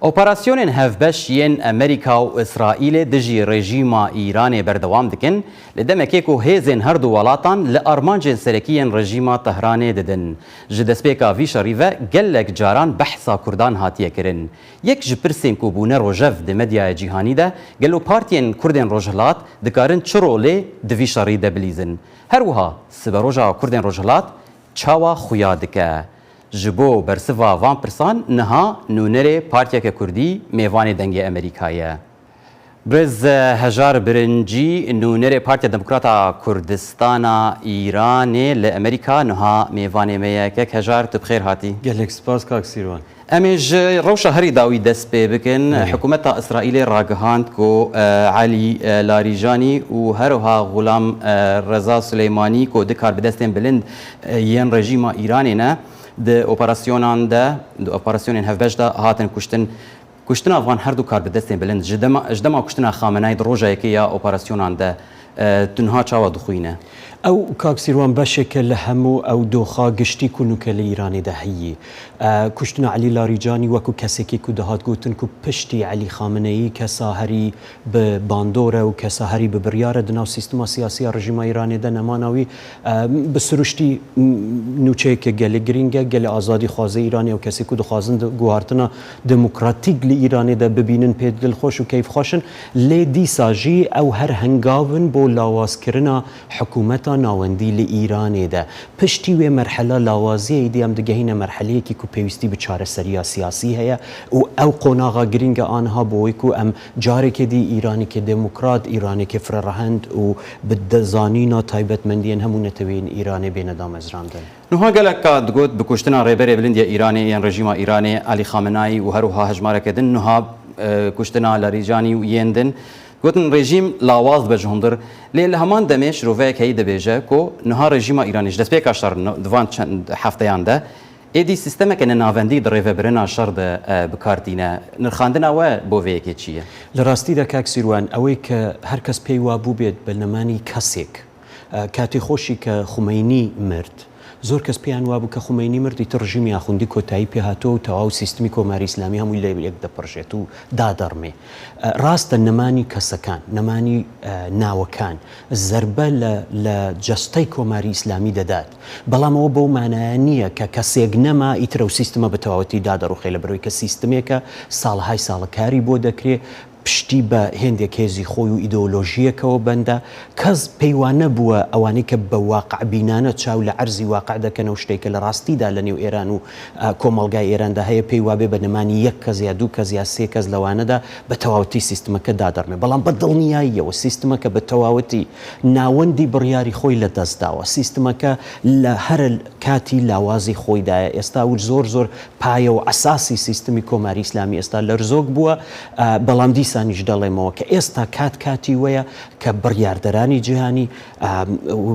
Operasyonên hevbeş yên Amerîka û Îsraîlê dijî rejîma Îranê berdewam dikin, li demekê ku hêzên her du welatan li armancên serekî yên rejîma Tehranê didin. Ji destpêka vî şerî ve gelek caran behsa Kurdan hatiye kirin. Yek ji pirsên ku bûne rojev di medyaya cîhanî de, gelo partiyên Kurdên Rojhilat dikarin çi rolê di vî şerî de bilîzin? Her wiha siberoja Kurdên Rojhilat çawa xuya dike? Ji bo bersiva van pirsan niha nûnerê partiyeke kurdî mêvanê Dengê Amerîka ye. Birêz Hejar Birincî nûnerê Partiya Demokrat a Kurdistana Îranê li Amerîka niha mêvanê me ye. Kek Hejar tu bi xêr hatî. Gelek spas kak Sîrwan. Em ê ji rewşa herî dawî dest pê bikin. Hikûmeta Îsraîlê ragihand ku Elî Larîcanî û herwiha Xulam Reza Suleymanî ku du karbidestên bilind yên rejîma Îranê ne, di operasyonan de, di operasyonên hevbeş de hatin kuştin. Kuştina van her du karbidestên bilind ji dema ji dema kuştina Xamenayî di roja yekê ya operasyonan de tu niha çawa dixwîne? Ew kak Sîrwan beşeke li hemû ew doxa giştî ku nûke li Îranê de heyî. Kuştina Elî Larîcanî wekû kesekê ku dihat gotin ku piştî Elî Xamineyî kesa herî bi bandor e û kesa herî bi biryar e di nav sîstima siyasî ya rejîma Îranê de nemana wî bi siruştî nûçeyeke gelê girîng e. Gelê azadîxwazê Îranê ew kesê ku dixwazin di guhartina demokratîk li Îranê de bibînin pê dilxweş û keyfxweş in lê dîsa jî ew her hengav in bo lawazkirina Hikûmeta nawendî li Îranê de piştî wê merhela lawaziyê êdî em digehîne merheleyekî ku pêwîstî bi çareseriya siyasî heye û ew qonaxa girîng e aniha bo wê ku em carekê dî Îranekê demokrat, Îranekê firerehend û bi zanîna taybetmendiyên hemû neteweyên Îranê bêne damezrandin. Nuha geleka digot bi kuştina Rêberê Bilind yê Îranê yên rejîma Îranê Elî Xamenayî û herwiha hejmareke din nuha kuştina Larîcanî û yên din Gotin rejîm lawaz dibe ji hundir. Lê li heman demê şiroveyek heyî dibêje ku niha rejîma Îranê ji destpêka şer di van çend hefteyan de êdî sîstemeke nenavendî di rêvebirina şer de bi kar tîne. Nirxandina we bo vê yekê çi ye? Li rastî de kak Sîrwan ewê ke her kes pêy wa bûbêt bi nemanî kesêk. Katê xweşî ke Xumeynî mird, zor kes pêyan wabû ke Xumeynî mird îtir rejîmê axûndî kotayî pê hatowe û tewaw sîstimî Komarî Îslamî hemû lê yek dipirjêt û dadermê. Rast e nemanî kesekan, nemanî nawekan zerbe لە لە جەستەی کۆماری ئیسلامی دەدات، بەڵام ئەوە بەو مانایە نییە کە کەسێک نەما ئیتر ئەو سیستمە بە تەواوەتی دادەڕوخێ لەبەرئەوەی کە سیستمێکە ساڵەهای ساڵە کاری بۆ دەکرێ، پشتی بە هێندێک هێزی خۆی و ئیدۆلۆژییەکەوە بەندە، کەس پێی وا نەبووە ئەوانەی کە بە واقعبینانە چاو لە عەرزی واقع دەکەن ئەو شتەی کە لە ڕاستیدا لە نێو ئێران و کۆمەڵگای ئێراندا هەیە پێی وابێ بە نەمانی یەک کەس یا دوو کەس یا سێ کەس لەوانەدا بە تەواوەتی سیستمەکە دادەڕمێ بەڵام بە دڵنیاییەوە سیستمەکە بە تەواوەتی ناوەندی بڕیاری خۆی لە دەست داوە سیستمەکە لە هەرە کاتی لاوازی خۆیدایە ئێستا و زۆر زۆر پایە و عەساسی سیستمی کۆماری ئیسلامی ئێستا لەرزۆک بووە، بەڵام دیسانیش دەڵێمەوە کە ئێستا کات کاتی وەیە کە بڕیاردەرانی جیهانی،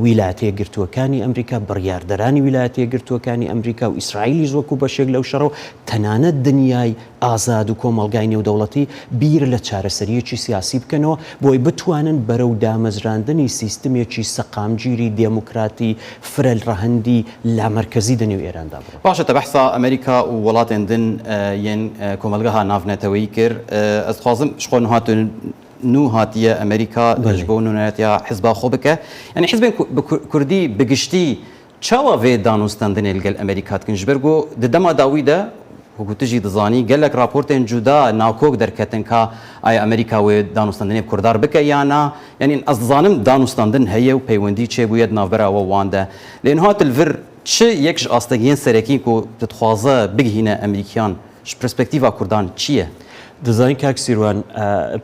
ویلایەتە یەکگرتووەکانی ئەمریکا، بڕیاردەرانی ویلایەتە یەکگرتووەکانی ئەمریکا و ئیسرائیلیش وەکوو بەشێک لەو شەڕە و تەنانەت دنیای ئازاد و کۆمەڵگای نێودەوڵەتی بیر لە چارەسەرییەکی سیاسی بکەنەوە بۆی بتوانن بەرەو دامەزراندنی سیستمێکی سەقامگیری دێموکراتی فرە ڕەهەندی لامەرکەزی دە نێو ئێراندا بڕۆن. باشە te behsa Amerîka û welatên din yên komelgeha navneteweyî kir. Ez dixwazim ji xwe niha tu nû hatiye Amerîka ji bo nûneretiya hizba xwe bike. Yanî hizbên bi kurdî bi giştî çawa vê danûstendinê li gel Amerîka dikin? Ji ber ku di dema dawî de wekû tu jî dizanî gelek raportên cuda nakok derketin ka aya Amerîka wê danûstendinê bi kurdar bike ya na. Yanî ez dizanim danûstendin heye û peywendî çêbûye di navbera we wan de. Lê niha tu li vir Çi yek ji astengiyên serekî ku tu dixwaze bigihîne Amerîkiyan ji perspektîva Kurdan çi ye? Dizanî kak Sîrwan,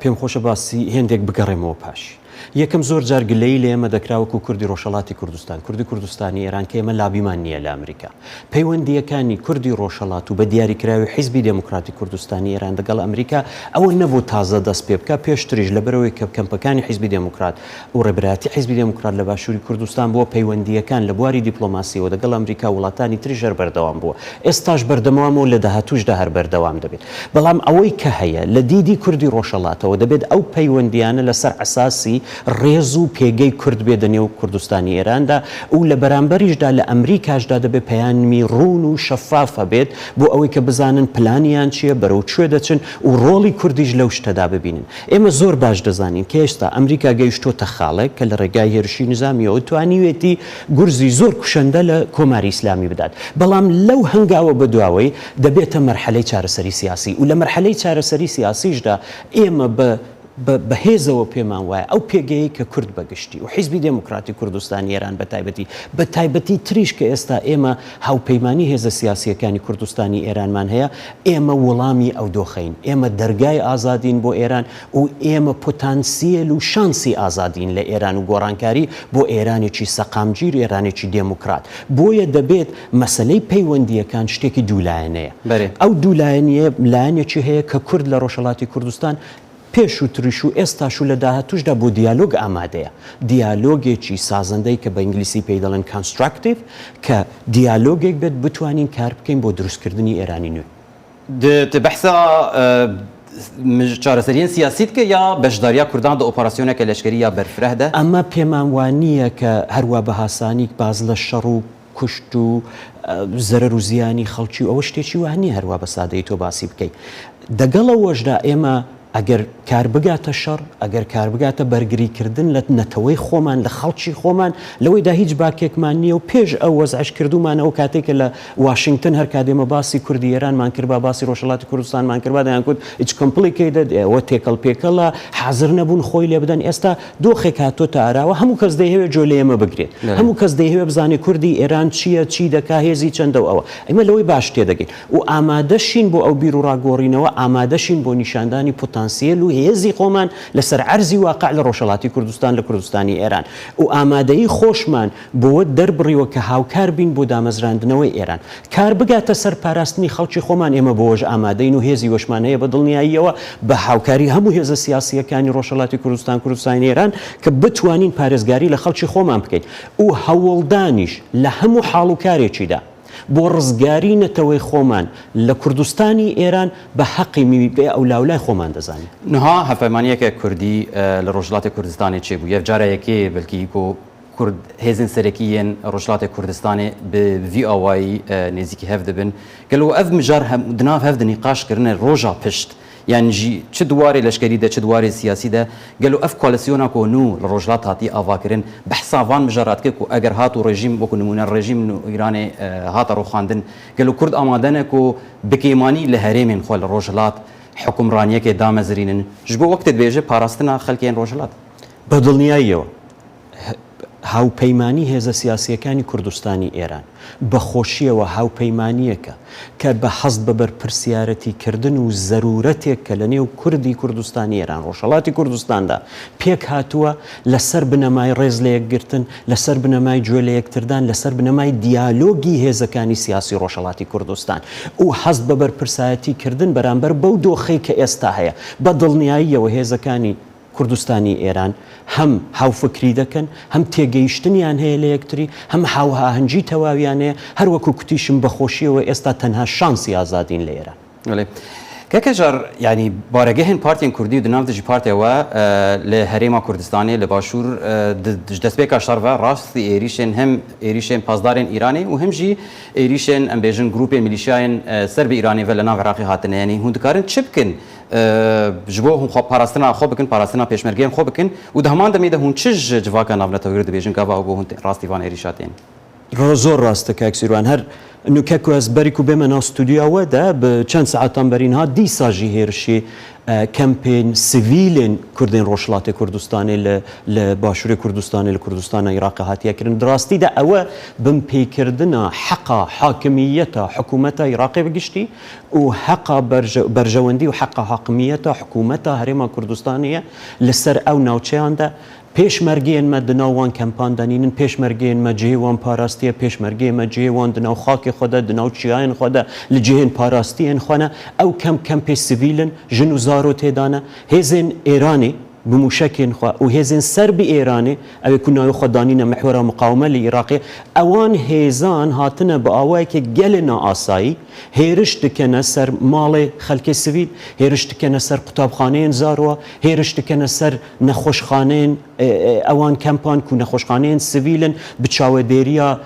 pêm xweş e basî hêndêk bigerêmەوە paş. Yekem zor car gileyî lê ême dekra wekû Kurdî Rojhelatî Kurdistan, Kurdî Kurdistanî Êran kê ême labîman nîye li Amerîka. Peywendîyekanî Kurdî Rojhelat û be diyarîkirawi Hîzbî Dêmokratî Kurdistanî Êran digel Amerîka ewe nebû taze dest pê bika, pêştirîj li berewê ke kempekanî Hîzbî Dêmokrat و ڕێبەرایەتی حیزبی دێموکرات لە باشووری کوردستان بووە، پەیوەندییەکان لە بواری دیپلۆماسییەوە دەگەڵ ئەمریکا و وڵاتانی تریش هەر بەردەوام بووە، ئێستاش بەردەموامە و لە داهاتووشدا هەر بەردەوام دەبێت. بەڵام ئەوەی کە هەیە لە دیدی کوردی ڕۆژهەڵاتەوە دەبێت ئەو پەیوەندییانە لە سەر عەساسی. ڕێز و پێگەی کورد بێ دە نێو کوردستانی ئێراندا و لە بەرامبەریشدا لە ئەمریکاشدا دەبێ پەیانمی ڕوون و شەفاف هەبێت بۆ ئەوەی کە بزانن پلانیان چییە، بەرەو کوێ دەچن و ڕۆڵی کوردیش لەو شتەدا ببینن. ئێمە زۆر باش دەزانین کە ئێستا ئەمریکا گەیشتۆتە خاڵێک کە لە ڕێگای هێرشی نیزامییەوە توانیوێتی گورزی زۆر کوشەندە لە کۆماری ئیسلامی بدات، بەڵام لەو هەنگاوە بەدواوەی دەبێتە مەرحەلەی چارەسەری سیاسی و لە مەرحەلەی چارەسەری سیاسیشدا ئێمە بە بە بەهێزەوە پێمان وایە ئەو پێگەیەی کە کورد بە گشتی و حیزبی دێموکراتی کوردستانی ئێران بە تایبەتی، بە تایبەتی تریش کە ئێستا ئێمە هاوپەیمانی هێزە سیاسییەکانی کوردستانی ئێرانمان هەیە، ئێمە وڵامی ئەو دۆخەین. ئێمە دەرگای ئازادین بۆ ئێران و ئێمە پۆتانسیێل و شانسی ئازادین لە ئێران و گۆڕانکاری بۆ ئێرانێکی سەقامگیر، ئێرانێکی دێموکرات. بۆیە دەبێت مەسەلەی پەیوەندییەکان شتێکی دوولایەنەیە. ئەو دوولایەنییە لایەنێکی هەیە کە کورد لە ڕۆژهەڵاتی کوردستان پێشووتریش و ئێستاش و لە داهاتووشدا بۆ دیالۆگ ئامادەیە. دیالۆگێکی سازەندەی کە بە ئینگلیسی پێی دەڵێن constructive کە دیالۆگێک بێت بتوانین کار بکەین بۆ دروستکردنی ئێرانی نوێ. Tu behsa çareseriyên siyasî dike ya beşdariya Kurdan di operasyoneke leşkerî ya berfireh de? ئەمە پێمان وا نییە کە هەروا بە هاسانی باس لە شەڕ و کوشت و زەرەر و زیانی خەڵکی و ئەوە شتێکی وا نییە هەروا بە سادەیی تۆ باسی بکەی. دەگەڵ ئەوەشدا ئێمە ئەگەر کار بگاتە شەڕ، ئەگەر کار بگاتە بەرگری کردن لە نەتەوەی خۆمان، لە خەڵکی خۆمان، لەوەیدا هیچ باکێکمان نییە و پێش ئەو وەزعەش کردوومانە ئەو کاتەی کە لە واشینگتن هەر کات ئێمە باسی کوردی ئێرانمان کردبا، باسی ڕۆژهەڵاتی کوردستانمان کردبا دەیانگوت it's complicated ئەوە تێکەڵ پێکەڵە، حازر نەبوون خۆی لێ بدەن. ئێستا دۆخێک هاتۆتە ئاراوە هەموو کەس دەیهەوێت گوێ لە ئێمە بگرێت، هەموو کەس دەیهەوێت بزانێت کوردی ئێران چییە، چی دەکا، هێزی چەندە و ئەوە. ئێمە لەوەی باش تێدەگەین و ئامادەشین بۆ ئەو بیروڕا گۆڕینەوە، ئامادەشین بۆ نیشاندانی پوتانسیێل و هێزی خۆمان لەسەر عەرزی واقع لە ڕۆژهەڵاتی کوردستان، لە کوردستانی ئێران و ئامادەیی خۆشمان بۆوە دەربڕیوە کە هاوکار بین بۆ دامەزراندنەوەی ئێران. کار بگاتە سەر پاراستنی خەڵکی خۆمان ئێمە بۆوەش ئامادەین و هێزی وەشمان هەیە بە دڵنیاییەوە بە هاوکاری هەموو هێزە سیاسییەکانی ڕۆژهەڵاتی کوردستان کوردستانی ئێران کە بتوانین پارێزگاری لە خەڵکی خۆمان بکەین و هەوڵدانیش لە هەموو حاڵ و کارێکیدا بۆ ڕزگاری نەتەوەی خۆمان لە کوردستانی ئێران بە هەقی میوی بێ ئەولاولای خۆمان دەزانین. نها هەڤپەیمانییەکە کوردی لە ڕۆژهەڵاتی کوردستانێ چێ بوو یەڤ جارە یەکێ بەلکی کو کورد هێزên serekî yên Rojhilatê Kurdistanê bi vî awayî nêzîkî hev dibin. Gelo ev mijar di nav hev de nîqaş kirine roja pişt yan jî çi di warê leşkerî de çi di warê siyasî de gelo ev koalisyona ku nû li Rojhilat hatiye avakirin behsa van mijara dike ku eger hat û rejîm wekû nimûne rejîm nû Îranê hate rûxandin gelo Kurd amade ne ku bi kêmanî li herêmên xwe li Rojhilat hikûmraniyekê damezirînin ji bo wek tê dibêje parastina xelkên Rojhilat. بە دڵنیاییەوە هاوپەیمانی هێزە سیاسییەکانی کوردستانی ئێران، بە خۆشییەوە هاوپەیمانییەکە کە بە هەست بە بەرپرسیارەتی کردن و زەروورەتێک کە لە نێو کوردی کوردستانی ئێران، ڕۆژهەڵاتی کوردستاندا پێک هاتووە، لە سەر بنەمای ڕێز لە یەکگرتن، لە سەر بنەمای گوێ لە یەکتردان، لە سەر بنەمای دیالۆگی هێزەکانی سیاسی ڕۆژهەڵاتی کوردستان و هەست بە بەرپرسایەتی کردن بەرامبەر بەو دۆخەی کە ئێستا هەیە، بە دڵنیاییەوە هێزەکانی کوردستانی ئێران هەم هاوفکری دەکەن، هەم تێگەیشتنیان هەیە لە یەکتری، هەم هاوئاهەنگی تەواویان هەیە، هەر وەکو کوتیشم بە خۆشییەوە ئێستا تەنها شانسی ئازادین لە ئێران. بەڵێ کاک هەژار یانی بارەگەهên partiyên Kurdî û di nav de jî partiya we li Herêma Kurdistanê li Başûr ji destpêka şer ve rastî êrîşên him êrîşên pasdarên Îranê û him jî êrîşên em bêjin grûpên milîşyayên ser bi Îranê ve li nav Iraqê hatine. Yanî hûn dikarin çi bikin Ji bo hûn xwe parastina xwe bikin, parastina pêşmergeyên xwe bikin û di heman demê de hûn çi ji civaka navnetewî re dibêjin gava ku hûn rastî van êrîşa tên? Zor rast e kak Sîrwan. Her nûke ku ez berî ku bême nav stûdyoya we de bi çend saetan berî niha dîsa jî hêrişî kempên sivîlên Kurdên Rojhilatê Kurdistanê li li Başûrê Kurdistanê li Kurdistana Iraqê hatiye kirin. Di rastî de ew binpêkirina heqa hakimiyeta hikûmeta Iraqê bi giştî û heqa berjewendî û heqa hakimiyeta hikûmeta Herêma Kurdistanê ye li ser ew navçeyan de. Pêşmergeyên me di nav wan kempan de nînin, pêşmergeyên me cihê wan parastiye, pêşmergeyê me cihê wan di nav xakê xwe de, di nav çiyayên xwe de, li cihên parastiyên xwe ne. Ew kemp kempê sivîl in, jin û zaro tê de ne. Hêzên Êranê bi mûşekên xwe û hêzên ser bi Êranê, Ew ê ku navê xwe danîne Mihwera Miqaweme li Iraqê, ewan hêzan hatine bi awayekê gelê naasayî hêriş dikene ser malê xelkê sivîl, hêriş dikene ser qutabxaneyên zarowa, hêriş dikene ser nexweşxaneyên. ئەوان کەمپان کو نەخۆشخانەیەن سڤیلن bi çavedêriya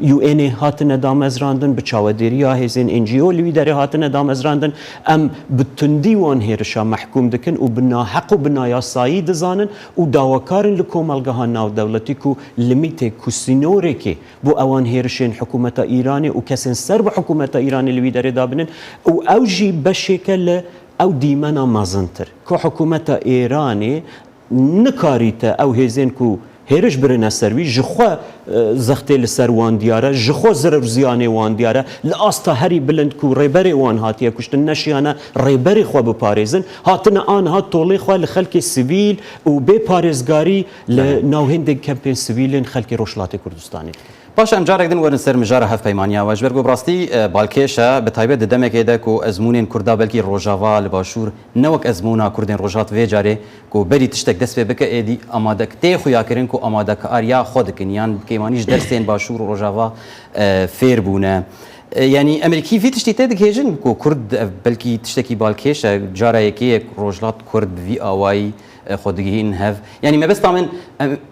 UN-ê hatine damezrandin، bi çavedêriya hêzên NGO li wî derê hatine damezrandin. Em bi tundî wan hêrişa mehkûm dikin û bi naheq û bi nayasayî dizanin û dawakar in li komelgeha navdewletî ku limîtêk ku sînorekê bo ewan hêrişên hikûmeta Îranê û kesên ser bi hikûmeta Îranê li wî derê dabinin û ew jî beşêke li ew dîmena mezintir ku hikûmeta Îranê Nikarîte ew hêzên ku hêriş birine ser wî, ji xwe zextê li ser wan diyar e, ji xwe zirar û ziyanê wan diyar e, li asta herî bilind ku rêberê wan hatiye kuştin neşiyane rêberê xwe biparêzin, hatine aniha tolê xwe li xelkê sivîl û bê parêzgarî li nav hêndek kempên sivîlên xelkê Rojhilatê Kurdistanê dikin. Baş e em carek din werin ser mijara hevpeymaniya we. Ji ber ku bi rastî balkêş e, bi taybet di demekê de ku ezmûnên Kurda belkî Rojava li Başûr ne wek ezmûna Kurdên Rojhilat vê carê ku berî tiştek dest pê bike êdî amade tê xuyakirin ku amadekariya xwe dikin yan bi kêmanî ji dersên Başûr û Rojava fêr bûne. Yanî Amerîkî vî tiştî tê digihêjin ku Kurd ev belkî tiştekî balkêş e, cara yekê ye ku Rojhilat Kurd bi vî awayî xwe digihînin hev. Yanî mebesta min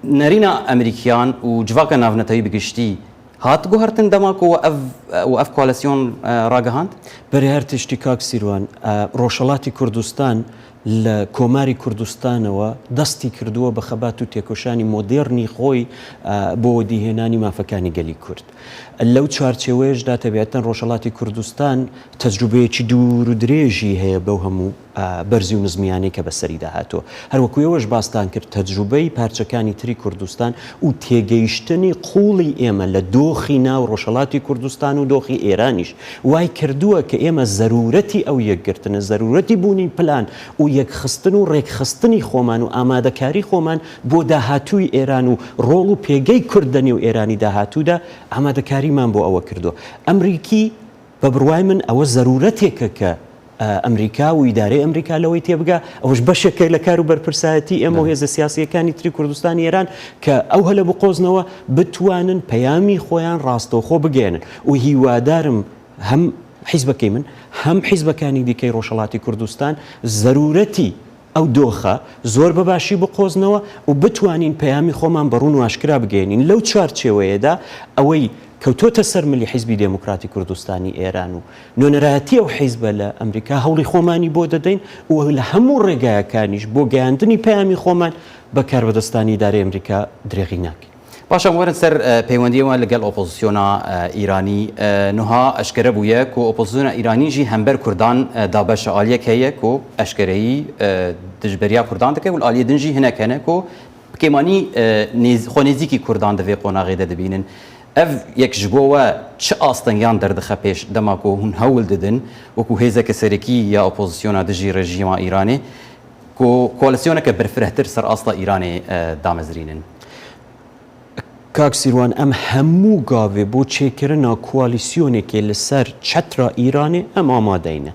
nerîna Amerîkiyan û civaka navnetewî bi giştî hat guhertin dema ku we ev we ev koalîsyon ragihand? Berê her tiştî kak Sîrwan, Rojhilatî Kurdistan li Komarî Kurdistanەوە دەستی کردووە بە خەبات و تێکۆشانی مۆدێڕنی خۆی بۆ وەدیهێنانی مافەکانی گەلی کورد. لەو چوارچێوەیەشدا تەبیعەتەن ڕۆژهەڵاتی کوردستان تەجروبەیەکی دوور و درێژی هەیە بەو هەموو بەرزی و نزمیانەی کە بەسەریدا هاتووە. هەروەکو ئێوەش باستان کرد تەجروبەی پارچەکانی تری کوردستان و تێگەیشتنی قووڵی ئێمە لە دۆخی ناو ڕۆژهەڵاتی کوردستان و دۆخی ئێرانیش وای کردووە کە ئێمە زەروورەتی ئەو یەکگرتنە، زەروورەتی بوونی پلان و یەکخستن و ڕێکخستنی خۆمان و ئامادەکاری خۆمان بۆ داهاتووی ئێران و ڕۆڵ و پێگەی کورد لە نێو ئێرانی داهاتوودا ئامادەکاریمان بۆ ئەوە کردووە. ئەمریکی بە بڕوای من ئەوە زەروورەتێکە کە ئەمریکا و ئیدارەی ئەمریکا لەوەی تێبگا، ئەوەش بەشێکە لە کار و بەرپرسایەتی ئێمە و هێزە سیاسییەکانی تری کوردستانی ئێران کە ئەو هەلە بقۆزنەوە بتوانن پەیامی خۆیان ڕاستەوخۆ بگەیەنن و هیوادارم هەم حیزبەکەی من هەم حیزبەکانی دیکەی ڕۆژهەڵاتی کوردستان زەروورەتی ئەو دۆخە زۆر بە باشی بقۆزنەوە و بتوانین پەیامی خۆمان بە ڕوون و ئاشکرا بگەیەنین. لەو چوارچێوەیەدا ئەوەی کەوتۆتە سەر ملی حیزبی دێموکراتی کوردستانی ئێران و نوێنەرایەتی ئەو حیزبە لە ئەمریکا هەوڵی خۆمانی بۆ دەدەین و لە هەموو ڕێگایەکانیش بۆ گەیاندنی پەیامی خۆمان بە کاربەدەستانی ئیدارەی ئەمریکا درێغی ناکەین. باشە وەرن سەر پەیوەندیەوە لەگەل ئۆپۆزسیۆنا ئیرانی نوها ئەشکەرە بوویە کو ئۆپۆزسیۆنا ئیرانی ژی هەمبەر کوردان دابەشە ئالیەک هەیە کو ئەشکەرەیی دژبەریا کوردان دکە و ئالیە دن ژی هنەک هەنە کو بکێمانی خۆ نێزیکی کوردان دەvê قۆناغێ دە دبینن ئەv یەک ji bo we çi astengiyan derdixe pêş dema ku hûn hewl didin wekû hêzeke serekî ya opozisyona dijî rejîma Îranê ku koalîsyoneke berfirehtir ser asta Îranê damezrînin. Kak Sîrwan em hemû gavê bo çêkirina koalîsyonekê li ser çetra Îranê em amadey ne.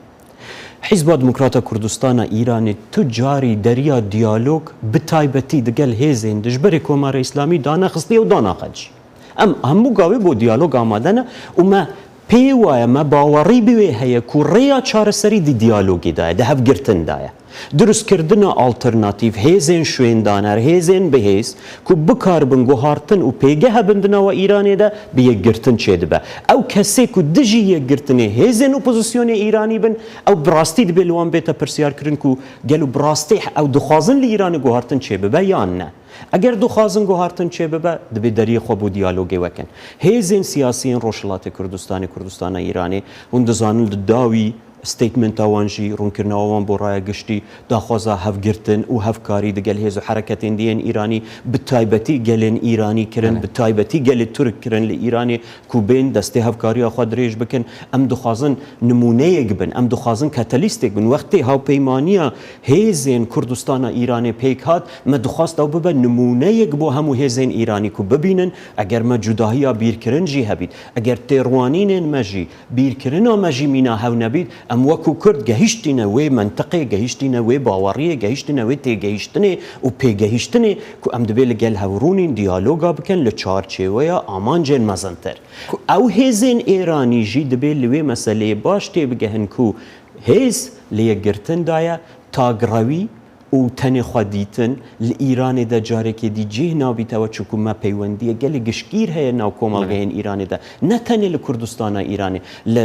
Hîzba Demokrata Kurdistana Îranê tu carî deriya diyalog bi taybetî digel hêzên dijberê Komara Îslamî danexistiye û danaxe jî. Em hemû gavê bo diyalog amade ne û me pê waye, me bawerî bi wê heye ku rêya çareserî di diyalogê de ye, di hevgirtin de ye. Dirustkirina alternatîf, hêzên şwêndaner, hêzên bihêz ku bikaribin guhartin û pêgeh hebin di nava Îranê de bi yekgirtin çêdibe. Ew kesê ku dijî yekgirtinê hêzên opozisyonê Îranî bin, ew bi rastî dibê li wan bête pirsyarkirin ku gelo bi rastî ew dixwazin li Îranê guhartin çêbibe yan ne. Eger dixwazin guhartin çêbibe, dibê deriyê xwe bo diyalogê wekin. Hêzên siyasî yên Rojhilatê Kurdistanê, Kurdistana Îranê, hûn dizanin li dawî statementa wan jî, rûnkirina wan bo raya giştî, daxwaza hevgirtin û hevkarî digel hêz û hereketên dî yên Îranî, bi taybetî gelên Îranî kirin, bi taybetî gelê Turk kirin li Îranê ku bên destê hevkariya xwe dirêj bikin. Em dixwazin nimûneyek bin, em dixwazin katalîstek bin. Wextê hawpeymaniya hêzên Kurdistana Îranê pêk hat, me dixwast ew bibe nimûneyek bo hemû hêzên Îranî ku bibînin eger me cudahiya bîrkirin jî hebît, eger têrwanînên me jî, bîrkirina me jî mîna hew nebît, em wekû Kurd gehîştîne wê mentiqê, gehîştîne wê baweriyê, gehîştîne wê têgehîştinê û pêgehîştinê ku em dibê li gel hev rûnîn, diyaloga bikin li çarçêweya amancên mezintir. Ew hêzên Îranî jî dibê li wê meseleyê baş têbigehin ku hêz li yekgirtin de ye, tagrewî. و تەنێ خوا دیتن لە ئیرانێ دە جارێکێ دی جێه نابیتەوە چونکو مە پەیوەندیە گەلێ گشتگیر هەیە ناو کۆمەڵگەیێن ئیرانێ دە نە تەنێ لە کوردستانا ئیرانێ لە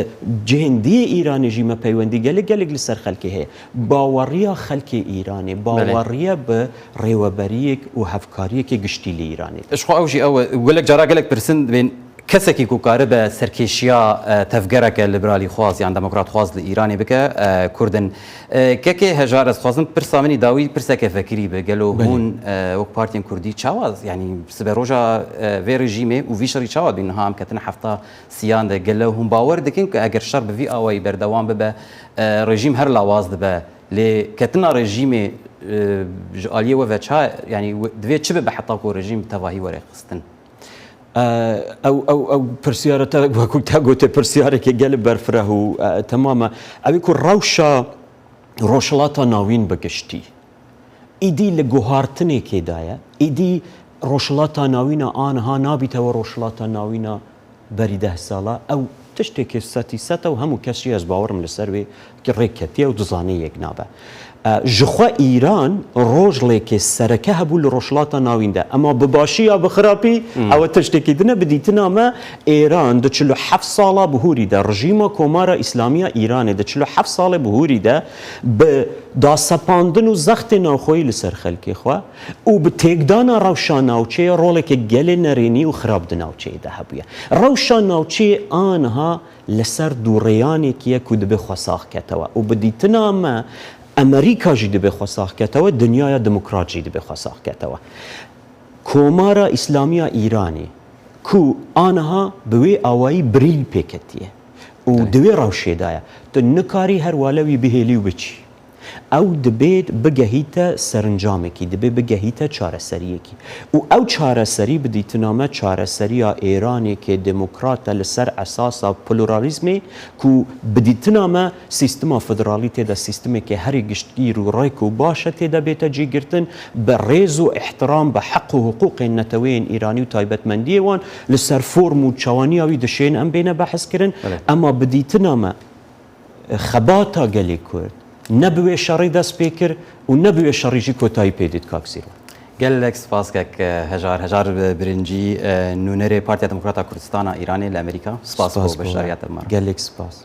جێهێن دیێ ئیرانێ ژی مە پەیوەندی گەلێک گەلێک لە سەر خەلکێ هەیە باوەڕیا خەلکێ ئیرانێ باوەڕیە بە ڕێوەبەریێک و هەڤکاریێکێ گشتی لە ئیرانێ دە. ژخوا ئەو ژی ئەوە گەلەک جارا گەلەک پرسن دبێن کەسەکی کو کاربە سەرکێشیا تەڤگەرەکە لیبرالیخواز یان دموکراتخواز لە ئیرانێ بکە کوردن. کەکێ هەژار ئەز خوازم پرسا منی داوی پرسەکە ڤەکری بێ گەلۆ هوون وەک پارتیێن کوردی چاوا یانی سبێ ڕۆژا ڤێ ڕژیمێ و ڤی شەڕی چاوا بین نها ئەم کەتنە هەفتا سیان دە گەلۆ هوون باوەر دکن کە ئەگەر شەڕ بە ڤی ئاوایی بەردەوام ببە ڕژیم هەر لاواز دبە لێ کەتنا ڕژیمێ ژ ئالیێ وە ڤە چا یانی دڤێ چ ببە حەتا کو ڕژیم تەڤاهی وەرێ خستن؟ ئەو ئەو ئەو پرسیارە تا وەکو تا گوتێ پرسیارێکی گەل بەرفرە و تەمامە ئەوی کو ڕەوشە ڕۆژهەڵاتا ناوین بەگشتی ئیدی لە گوهارتنێکێدایە ئیدی ڕۆژهەڵاتا ناوینە ئانها نابیتەوە ڕۆژهەڵاتا ناوینە بەری دە ساڵە ئەو تشتێکێ سەتی سەتە و هەموو کەسی ئەز باوەڕم لەسەر وێ ڕێک کەتیە و دزانێ یەک نابە. ژخوا ئیران ڕۆژڵێکێ سەرەکە هەبوو لە ڕۆژهەڵاتا ناویندا ئەما بە باشی یا بە خراپی ئەوە تشتێکی دنە بە دیتنا مە ئێران دە 47 ساڵا بهوری دە ڕژیما کۆمارا ئیسلامییا ئیرانێ دە 47 ساڵێ بهوری دە بە داسەپاندن و زەختێ ناوخۆیی لەسەر خەلکێ خوە و بە تێکدانا ڕەوشا ناوچەیە ڕۆڵێکێ گەلێ نەرێنی و خراپ دە ناوچەیێ دە هەبوویە. ڕەوشا ناوچەیێ ئانها لە سەر دووڕێیانێکیە کو دبێ خوە ساغ کەتەوە و بە دیتنا مە ئەمریکا ژی دبێ خوە ساغ کەتەوە، دنیایا دموکرات ژی دبێ خوە ساغ کەتەوە. کۆمارا ئیسلامییا ئیرانێ کو ئانها بە وێ ئاوایی بریل پێ کەتیە و دە وێ ڕەوشێدایە تو نکاری هەر والەوی بهێلی و بچی. ئەو دبێت بگەهیتە سەرنجامێکی، دبێ بگەهیتە چارەسەرییەکی و ئەو چارەسەری بدیتنامە چارەسەرییا ئێرانێکێ دێموکراتە لە سەر ئەساسا پلورالیزمێ کو بدیتنامە سیستما فدراڵی تێدا سیستمێکێ هەری گشتگیر و ڕێک و باشە تێدا بێتە جی گرتن بە ڕێز و ئیحترام بە حەق و حقوقێن نەتەوەیێن ئیرانی و تایبەتمەندیێ وان لە سەر فۆرم و چاوانیا وی دشێن ئەم بێنە بەحس کرن ئەما بدیتنامە خەباتا گەلی کورد نە بوێ شەڕی دەست پێ کرد و نە بوێ شەڕیشی کۆتایی پێ دیت کاک سیروان. گەلەک سپاس کاک هەژار. هەژار برنجی نوونەرێ پارتیا دموکراتا کوردستانا ئیرانێ لە ئەمریکا سپاس بۆ بەشداریاتە مە. گەلێک سپاس.